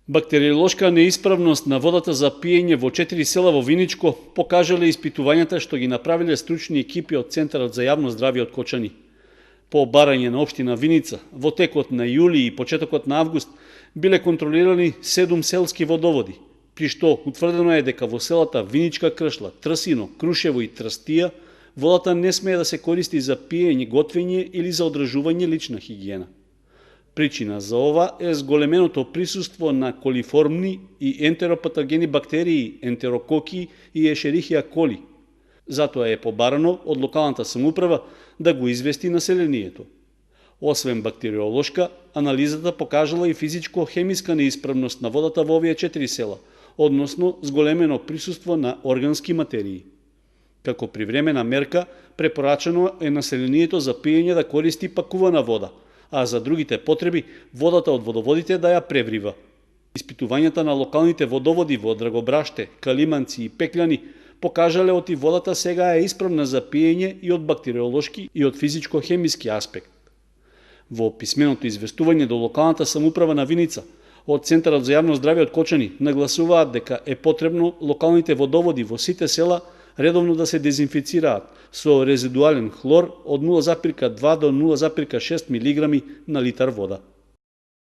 Бактериолошка неисправност на водата за пиење во 4 села во Виничко покажале испитувањата што ги направиле стручни екипи од Центарот за јавно здравје од Кочани. По барање на општина Виница, во текот на јули и почетокот на август биле контролирани 7 селски водоводи, при што утврдено е дека во селата Виничка Кршла, Трсино, Крушево и Трстија водата не смее да се користи за пиење, готвење или за одржување лична хигиена. Причина за ова е зголеменото присуство на колиформни и ентеропатогени бактерии, ентерококи и ешерихија коли. Затоа е побарано од локалната самоуправа да го извести населението. Освен бактериолошка, анализата покажала и физичко-хемиска неисправност на водата во овие 4 села, односно зголемено присуство на органски материи. Како привремена мерка, препорачано е населението за пиење да користи пакувана вода, а за другите потреби водата од водоводите да ја преврива. Испитувањата на локалните водоводи во Драгобраште, Калиманци и Пекљани покажале оти водата сега е исправна за пиење и од бактериолошки и од физичко-хемиски аспект. Во писменото известување до локалната самоуправа на Виница, од Центарот за јавно здравје од Кочани нагласуваат дека е потребно локалните водоводи во сите села редовно да се дезинфицираат со резидуален хлор од 0,2 до 0,6 мг на литар вода.